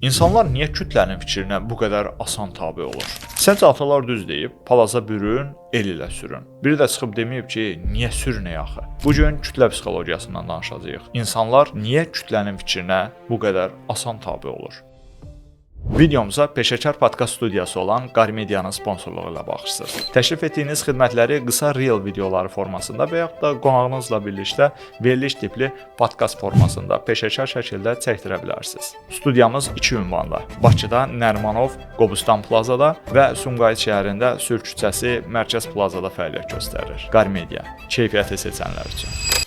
İnsanlar niyə kütlənin fikrinə bu qədər asan tabe olur? Səncə atalar düz deyib, palaza bürün, el ilə sürün. Biri də çıxıb deməyib ki, niyə sürünək axı? Bu gün kütlə psixologiyasından danışacağıq. İnsanlar niyə kütlənin fikrinə bu qədər asan tabe olur? Videomuza Peşəkar podkast studiyası olan Qar Medianın sponsorluğu ilə baxırsınız. Təklif etdiyiniz xidmətləri qısa reel videoları formasında və yaxud da qonağınızla birlikdə veriliş tipli podkast formasında peşəkar şəkildə çəkdirə bilərsiniz. Studiyamız iki ünvanda: Bakıda Nərimanov Qobustan Plazada və Sumqayıt şəhərində Sülh küçəsi Mərkəz Plazada fəaliyyət göstərir. Qar Media, keyfiyyəti seçənlər üçün.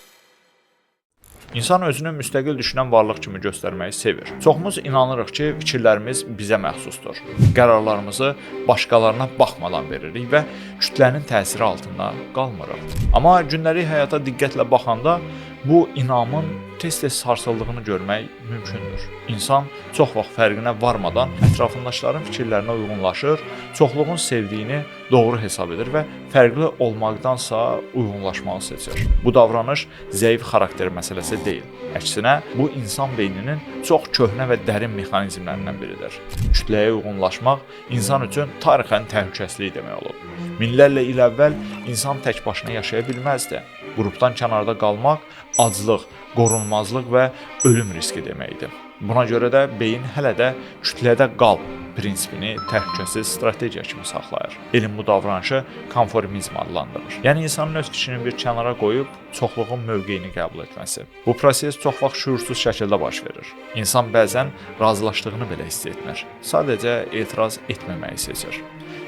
İnsan özünü müstəqil düşünən varlıq kimi göstərməyi sevir. Çoxumuz inanırıq ki, fikirlərimiz bizə məxsusdur. Qərarlarımızı başqalarına baxmadan veririk və kütlənin təsiri altında qalmırıq. Amma gündəlik həyata diqqətlə baxanda bu inamın tez-tez sarsıldığını görmək mümkündür. İnsan çox vaxt fərqinə varmadan ətrafındakıların fikirlərinə uyğunlaşır, çoxluğun sevdiyini doğru hesab edir və fərqli olmaqdansa uyğunlaşmağı seçir. Bu davranış zəif xarakter məsələsi deyil. Əksinə, bu insan beyninin çox köhnə və dərin mexanizmlərindən biridir. Kütləyə uyğunlaşmaq insan üçün tarixən təhlükəsizlik demək olub. Minlərlə il əvvəl insan tək başına yaşaya bilməzdi. Qrupdan kənarda qalmaq aclıq, qorunmazlıq və ölüm riski deməkdir. Buna görə də beyin hələ də kütlədə qal prinsipini təhlükəsiz strategiya kimi saxlayır. Elm bu davranışı konformizm adlandırır. Yəni insanın öz fikrini bir kənara qoyub çoxluğun mövqeyini qəbul etməsi. Bu proses çox vaxt şüursuz şəkildə baş verir. İnsan bəzən razılaşdığını belə hiss etmir. Sadəcə etiraz etməməyi seçir.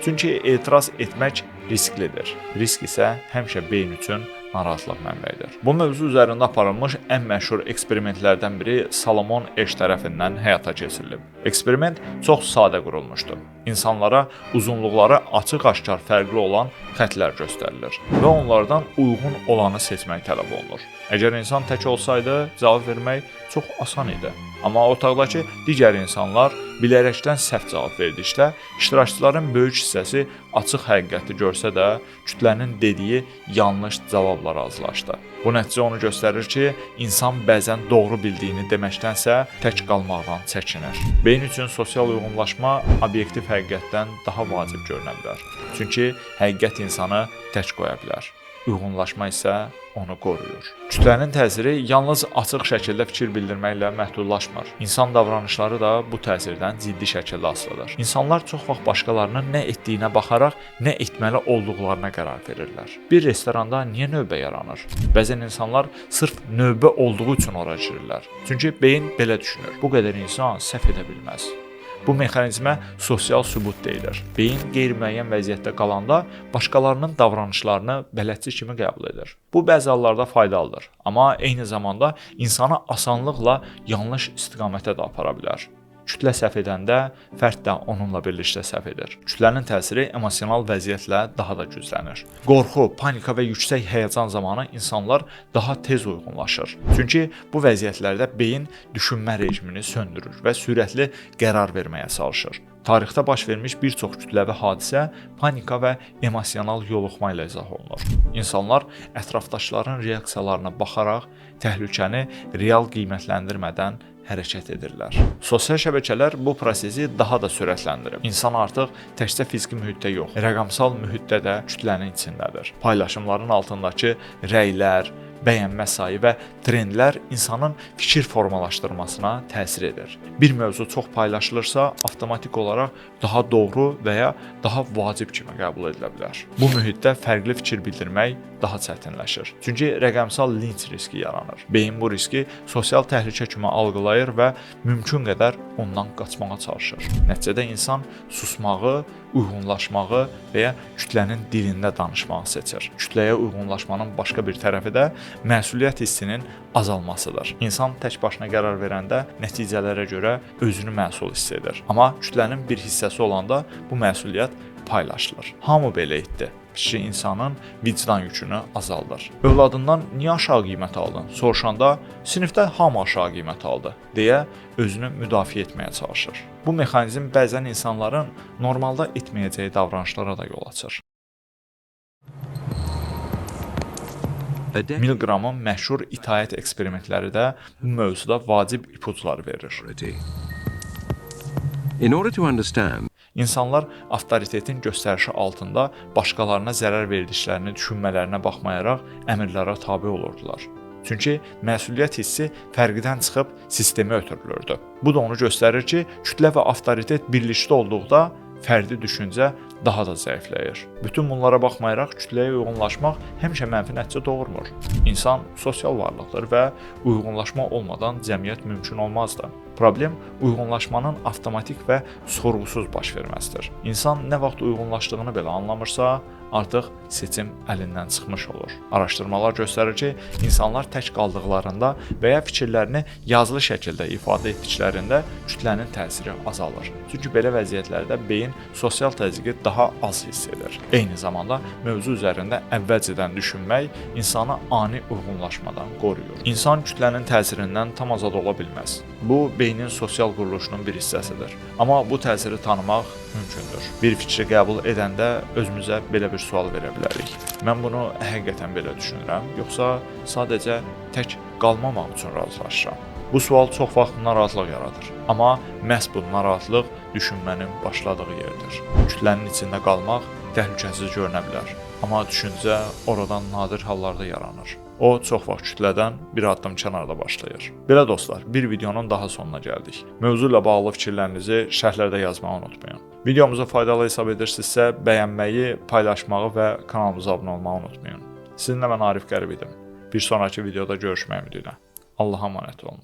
Çünki etiraz etmək risklidir. Risk isə həmişə beyin üçün narahatlıq mənbəyidir. Bu mövzu üzərində aparılmış ən məşhur eksperimentlərdən biri Salomon Ash tərəfindən həyata keçirilib. Eksperiment çox sadə qurulmuşdu. İnsanlara uzunluqları açıq-aşkar fərqli olan xətlər göstərilir və onlardan uyğun olanı seçmək tələb olunur. Əgər insan tək olsaydı, cavab vermək çox asan idi. Amma otaqdakı digər insanlar bilərəkdən səhv cavab verdikdə, iştirakçıların böyük hissəsi açıq həqiqəti görsə də, kütlənin dediyi yanlış cavabla razılaşdı. Bu nəticə onu göstərir ki, insan bəzən doğru bildiyini deməkdənsə tək qalmaqdan çəkinir. Beyin üçün sosial uyğunlaşma obyektiv həqiqətdən daha vacib görünə bilər. Çünki həqiqət insanı tək qoya bilər. Uyğunlaşma isə onu qoruyur. Kütlənin təsiri yalnız açıq şəkildə fikir bildirməklə məhdudlaşmır. İnsan davranışları da bu təsirdən ciddi şəkildə asılıdır. İnsanlar çox vaxt başqalarının nə etdiyinə baxaraq nə etməli olduqlarına qərar verirlər. Bir restoranda niyə növbə yaranır? Bəzən insanlar sırf növbə olduğu üçün ora girirlər. Çünki beyin belə düşünür: bu qədər insan səhv edə bilməz. Bu mexanizmə sosial sübut deyilir. Beyin qeyri-müəyyən vəziyyətdə qalanda başqalarının davranışlarını bələdçi kimi qəbul edir. Bu bəzi hallarda faydalıdır, amma eyni zamanda insanı asanlıqla yanlış istiqamətə də apara bilər. Kütlə səhv edəndə fərd də onunla birlikdə səhv edir. Kütlənin təsiri emosional vəziyyətlə daha da güclənir. Qorxu, panika və yüksək həyəcan zamanı insanlar daha tez uyğunlaşır. Çünki bu vəziyyətlərdə beyin düşünmə rejimini söndürür və sürətli qərar verməyə çalışır. Tarixdə baş vermiş bir çox kütləvi hadisə panika və emosional yoluxma ilə izah olunur. İnsanlar ətrafdakıların reaksiyalarına baxaraq təhlükəni real qiymətləndirmədən hərəkət edirlər. Sosial şəbəkələr bu prosesi daha da sürətləndirib. İnsan artıq təkcə fiziki mühitdə yox, rəqəmsal mühitdə də kütlənin içindədir. Paylaşımların altındakı rəylər, bəyənmə sayı və trendlər insanın fikir formalaşdırmasına təsir edir. Bir mövzu çox paylaşılırsa, avtomatik olaraq daha doğru və ya daha vacib kimi qəbul edilə bilər. Bu mühitdə fərqli fikir bildirmək daha çətinləşir. Çünki rəqəmsal linç riski yaranır. Beyin bu riski sosial təhlükə kimi algılayır və mümkün qədər ondan qaçmağa çalışır. Nəticədə insan susmağı, uyğunlaşmağı və ya kütlənin dilində danışmağı seçir. Kütləyə uyğunlaşmanın başqa bir tərəfi də məsuliyyət hissinin azalmasıdır. İnsan tək başına qərar verəndə nəticələrə görə özünü məsul hiss edir. Amma kütlənin bir hissəsi olanda bu məsuliyyət paylaşılır. Hamı belə etdi fikri insanın vicdan yükünü azaldır. Övladından niyə aşağı qiymət aldın? Soruşanda sinifdə hamı aşağı qiymət aldı deyə özünü müdafiə etməyə çalışır. Bu mexanizm bəzən insanların normalda etməyəcəyi davranışlara da yol açır. Milgramın məşhur itaət eksperimentləri də bu mövzuda vacib ipucları verir. In order to understand İnsanlar avtoritetin göstərişi altında başqalarına zərər verdiklərini düşünmələrinə baxmayaraq əmrlərə tabe olurdular. Çünki məsuliyyət hissi fərqdən çıxıb sistemə ötürülürdü. Bu da onu göstərir ki, kütlə və avtoritet birlikdə olduqda fərdi düşüncə daha da zəifləyir. Bütün bunlara baxmayaraq kütləyə uyğunlaşmaq həmişə mənfi nəticə doğurmur. İnsan sosial varlıqdır və uyğunlaşma olmadan cəmiyyət mümkün olmazdı. Problem uyğunlaşmanın avtomatik və sorğusuz baş verməsidir. İnsan nə vaxt uyğunlaşdığını belə anlamırsa, artıq seçim əlindən çıxmış olur. Araşdırmalar göstərir ki, insanlar tək qaldıqlarında və ya fikirlərini yazılı şəkildə ifadə etdiklərində kütlənin təsiri azalır. Çünki belə vəziyyətlərdə beyin sosial təzyiqi daha az hiss edir. Eyni zamanda mövzu üzərində əvvəlcədən düşünmək insanı ani uyğunlaşmadan qoruyur. İnsan kütlənin təsirindən tam azad ola bilməz. Bu beynin sosial quruluşunun bir hissəsidir. Amma bu təsiri tanımaq mümkündür. Bir fikri qəbul edəndə özümüzə belə bir sual verə bilərik. Mən bunu həqiqətən belə düşünürəm, yoxsa sadəcə tək qalmamaq üçün razılaşıram? Bu sual çox vaxt narahatlıq yaradır. Amma məhz bu narahatlıq düşünmənin başladığı yerdir. Kütlənin içində qalmaq təhlükəsiz görünə bilər. Amma düşüncə oradan nadir hallarda yaranır. O çox vaxt kütlədən bir addım kənarda başlayır. Belə dostlar, bir videonun daha sonuna gəldik. Mövzu ilə bağlı fikirlərinizi şərhlərdə yazmağı unutmayın. Videomuzu faydalı hesab edirsinizsə, bəyənməyi, paylaşmağı və kanalımıza abunə olmağı unutmayın. Sizinlə mən Arif Qərib idim. Bir sonrakı videoda görüşmək ümidi ilə. Allaha əmanət olun.